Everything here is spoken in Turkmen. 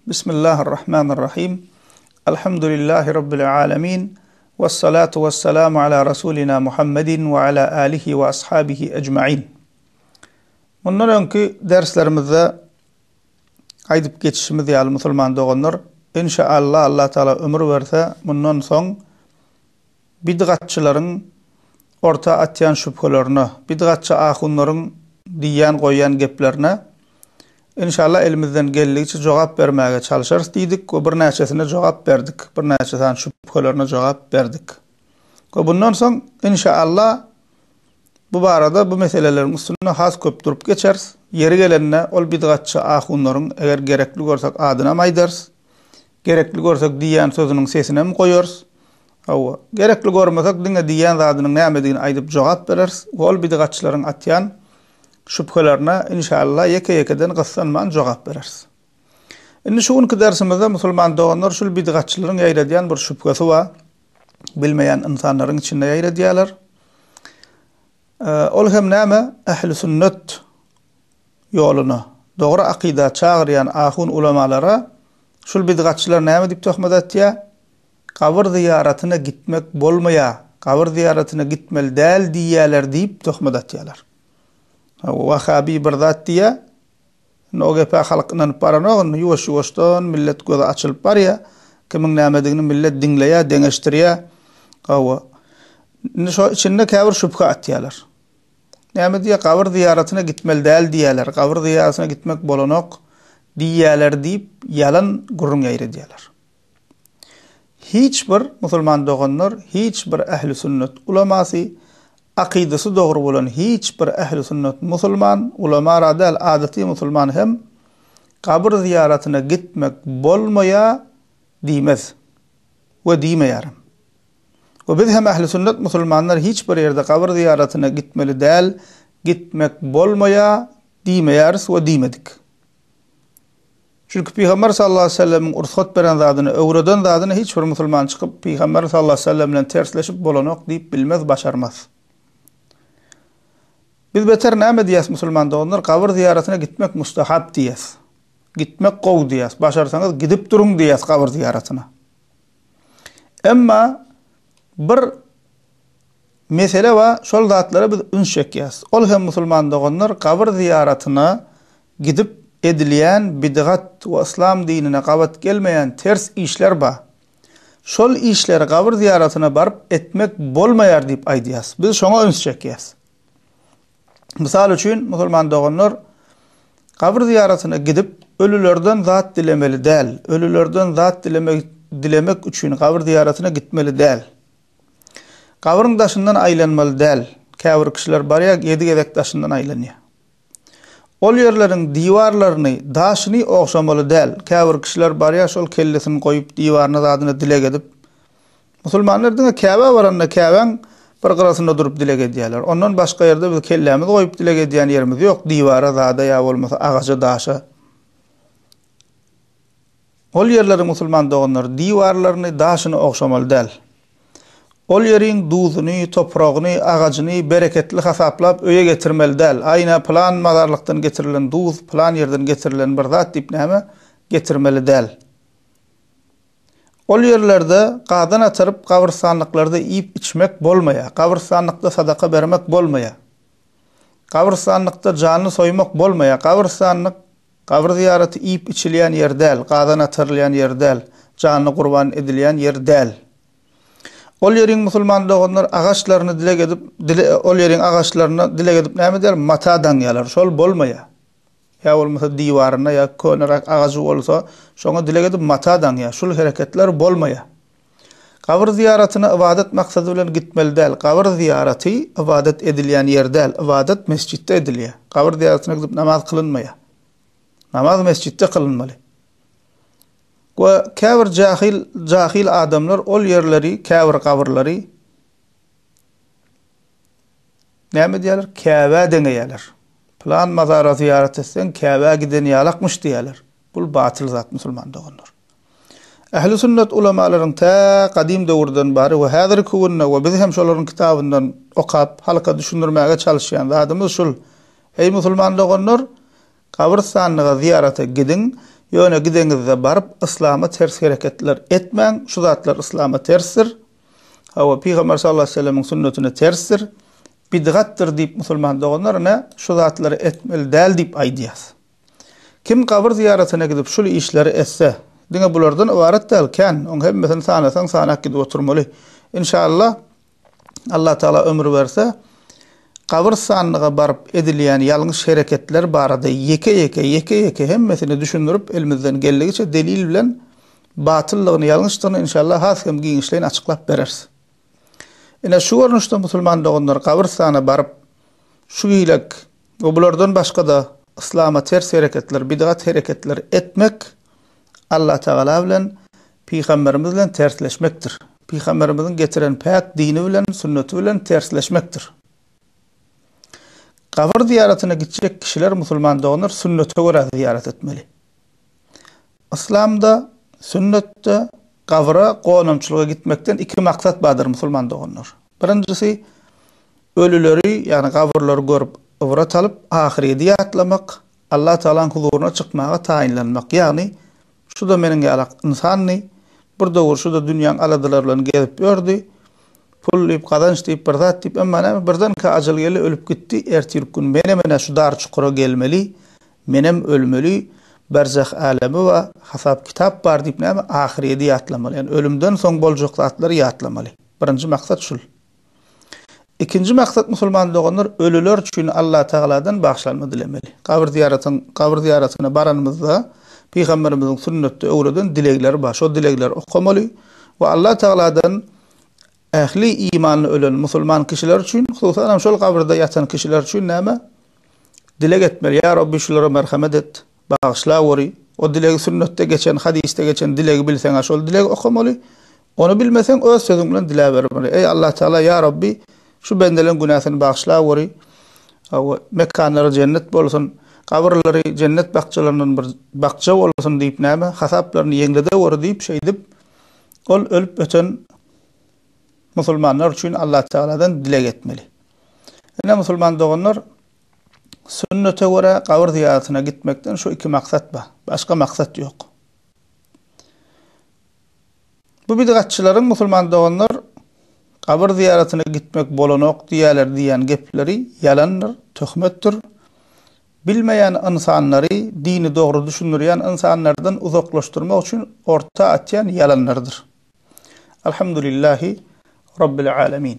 Bismillahirrahmanirrahim. Elhamdülillahi Rabbil alemin. Vessalatu vesselamu ala Rasulina Muhammedin ve ala alihi ve ashabihi ecmain. Mundan öňki derslerimizde aýdyp geçişimiz ýaly musulman doganlar, inşaallah Allah Taala ömür berse, mundan soň Bidgatçylaryň orta atýan şübhelerine, bidgatçy ahunlaryň diýýän goýýan geplerine Inşallah elimizden geldigiçe jogap bermäge çalşarys diýdik we birnäçesine jogap berdik, birnäçe sany şübhelerine jogap berdik. We bundan soň inşallah bu barada bu meseleleriň üstünde has köp durup geçeris. Ýeri gelende ol bidgatçy ahunlaryň eger gerekli görsek adynam aýdarys. Gerekli görsek diýýän sözüniň sesinem goýarys. Hawa, gerekli görmesek diňe diýýän zadynyň nämedigini aýdyp jogap bereris we ol bidgatçylaryň atýan şübhelerine inşallah ýeke-ýekeden gyssanman jogap bereris. Indi şu günki dersimizde musulman doganlar şul bidgatçylaryň ýaýradýan bir şübhesi bar. Bilmeýän ynsanlaryň içinde ýaýradýarlar. Ol hem näme? Ähli sünnet ýoluna, dogry akyda çagyrýan ahun ulamalara şul bidgatçylar näme diýip töhmet atýar? Gabyr zyýaratyna gitmek bolmaýar, gabyr zyýaratyna gitmeli däl diýýärler diýip töhmet atýarlar. Wahabi bir zat diýýär, indi o gepe halk ynanyp baranok, indi ýuwaş-ýuwaşdan millet gözi açylyp barýar, kimiň nämedigini millet diňleýär, deňeşdirýär. Hawa. Indi şo içinde käbir şübhe atýarlar. Näme diýýär, gabyr zyýaratyna gitmeli däl diýýärler, gabyr zyýaratyna gitmek bolanok diýýärler diýip ýalan gürrüň ýaýradýarlar. Hiç bir musulman doganlar, hiç bir ähli sünnet ulamasy, akydasy dogry bolan hiç bir ähli sünnet musulman, ulamara däl adaty musulman hem gabyr zyýaratyna gitmek bolmaýar diýmez we diýmeýärem. We biz hem ähli sünnet musulmanlar hiç bir ýerde gabyr zyýaratyna gitmeli däl, gitmek bolmaýar diýmeýäris we diýmedik. Çünki Pygamber sallallahu aleýhi we sellemiň rugsat beren zadyny, öwreden zadyny hiç bir musulman çykyp Pygamber sallallahu aleýhi we sellem bilen tersleşip bolanok diýip bilmez, başarmaz. Biz beter näme diýýäs musulman doganlar, gabyr zyýaratyna gitmek mustahap diýýäs. Gitmek gowy diýýäs, başarsaňyz gidip duruň diýýäs gabyr zyýaratyna. Emma bir mesele bar, şol zatlara biz üns çekýäs. Ol hem musulman doganlar gabyr zyýaratyna gidip edilýän bidgat we yslam dinine gabat gelmeýän ters işler bar. Şol işleri gabyr zyýaratyna baryp etmek bolmaýar diýip aýdýas. Biz şoňa üns çekýäs. Mysal üçin, musulman doganlar gabyr zyýaratyna gidip, ölülerden zat dilemeli däl. Ölülerden zat dilemek dilemek üçin gabyr zyýaratyna gitmeli däl. Gabyryň daşyndan aýlanmaly däl. Käbir kişiler barýar, ýedi gezek daşyndan aýlanýar. Ol ýerleriň diwarlaryny, daşyny ogşamaly däl. Käbir kişiler barýar, şol kellesini goýup, diwaryna zadyna dileg edip, Musulmanlar diňe Käbä baranda Käbäň bir gyrasynda durup dileg edýärler. Ondan başga ýerde biz kellämizi goýup dileg edýän ýerimiz ýok, diwara, zada ýa bolmasa agaja, daşa. Ol ýerleriň musulman doganlar diwarlaryny, daşyny ogşamaly däl. Ol ýeriň duzuny, topragyny, agajyny bereketli hasaplap öýe getirmeli däl. Aýna pylan mazarlykdan getirilen duz, pylan ýerden getirilen bir zat diýip näme getirmeli däl. Ol ýerlerde gazan ataryp gabrystanlyklarda iýip-içmek bolmaýar. Gabrystanlykda sadaka bermek bolmaýar. Gabrystanlykda janly soýmak bolmaýar. Gabrystanlyk, gabyr zyýaraty iýip-içilýän ýer däl, gazan atarylýan ýer däl, janly gurban edilýän ýer däl. Ol ýeriň musulman doganlar agaçlaryny dileg edip, dile, ol ýeriň agaçlaryna dileg edip näme edýärler? Mata daňýarlar. Şol bolmaýar. Ýa bolmasa diwaryna ýa köneräk agajy bolsa, şoňa dileg edip mata daňýar. Şul hereketler bolmaýar. Gabyr zyýaratyna ybadat maksady bilen gitmeli däl. Gabyr zyýaraty ybadat edilýän ýer däl. Ybadat mesjitde edilýär. Gabyr zyýaratyna gidip namaz kylynmaýar. Namaz mesjitde kylynmaly. We käbir jahil jahil adamlar ol ýerleri, käbir gabyrlary Näme diýýärler? Käbä deňeýärler. Pylan mazara zyýarat etseň, Käbä giden ýalakmyş diýýärler. Bul batyl zat musulman doganlar. Ähli sünnet ulamalaryň tä gadym döwürden bari we häzirki günde we biz hem şolaryň kitabyndan okap halka düşündirmäge çalyşýan zadymyz şul. Eý musulman doganlar, Gabrystanlyga zyýarata gidiň. Ýöne gideňizde baryp yslama ters hereketler etmäň, şu zatlar yslama tersdir. Hawa, Pygamber sallallahu aleýhi we sellemiň sünnetine tersdir, bidgatdyr diýip musulman doganlar ine şu zatlary etmeli däl diýip aýdýas. Kim gabyr zyýaratyna gidip şul işleri etse, diňe bulardan ybarat däl, kän, oň hemmesini sanasaň sanap gidip oturmaly. Inşallah Allah Tagala ömür berse, gabyr sandyga baryp edilýän ýalňyş hereketler barada ýeke-ýeke, ýeke-ýeke hemmesini düşündirip elimizden geldigiçe delil bilen batyllygyny, ýalňyşdygyny inşallah has hem giňişleýin açyklap bereris. Ine şu görnüşde musulman doganlar gabrystana baryp şu gilek we bulardan başga-da yslama ters hereketler, bidgat hereketler etmek Allah Tagala bilen Pygamberimiz bilen tersleşmekdir. Pygamberimiziň getiren päk dini bilen, sünneti bilen tersleşmekdir. Gabyr zyýaratyna gitjek kişiler musulman doganlar sünnete görä zyýarat etmeli. Yslamda, sünnetde gabyra gonamçylyga gitmekden iki maksat bardyr musulman doganlar. Birinjisi, ölüleri, ýagny gabyrlary görüp ybrat alyp, ahyredi ýatlamak, Allah Tagalaň huzuryna çykmaga taýynlanmak, ýagny şu-da meniň ýalak ynsandy, bir döwür şu-da dünýäň aladalary bilen gezip ýördi, pul diýip, gazanç diýip, bir zat diýip, emma näme, birdenkä ajal geldi, ölüp gitdi, ertirki gün menem ene şu dar çukura gelmeli, Menem ölmeli, berzah älemi bar, hasap-kitap bar diýip näme, ahyrýedi ýatlamaly. Ýagny ölümden soň boljak zatlary ýatlamaly. Birinji maksat şul. Ikinji maksat musulman doganlar ölüler üçin Allatagaladan bagyşlanma dilemeli. Gabyr zyýaratyň, gabyr zyýaratyna baranymyzda Pygamberimiziň sünnetde öwreden dilegleri bar. Şol dilegleri okamaly we Allatagaladan ähli imanly ölen musulman kişiler üçin, hususanam şol gabyrda ýatan kişiler üçin näme? Dileg etmeli, Ýa Rabbi şulara merhemet et, bagyşlaweri. O dilegi sünnetde geçen, hadysda geçen dilegi bilseň-ä şol dilegi okamaly. Ony bilmeseň öz sözüň bilen diläbermeli. Eý Allah Tagala, Ýa Rabbi şu bendeleň günäsini bagyşlaweri. Hawa, mekanlary jennet bolsun, gabyrlary jennet bakjalaryndan bir bakja bolsun diýip näme, hasaplaryny ýeňledeweri diýip şeýdip ol ölüp öten musulmanlar üçin Allah Tagaladan dileg etmeli. Ine musulman doganlar, sünnete görä gabyr zyýaratyna gitmekden şu iki maksat bar. Başga maksat ýok. Bu bidgatçylaryň musulman doganlar gabyr zyýaratyna gitmek bolanok diýýärler diýýän gepleri ýalandyr, töhmetdir. Bilmeýän ynsanlary dini dogry düşündirýän ynsanlardan uzaklaşdyrmak üçin orta atýan ýalanlarydyr. Alhamdulillahi Rabbil Alemin.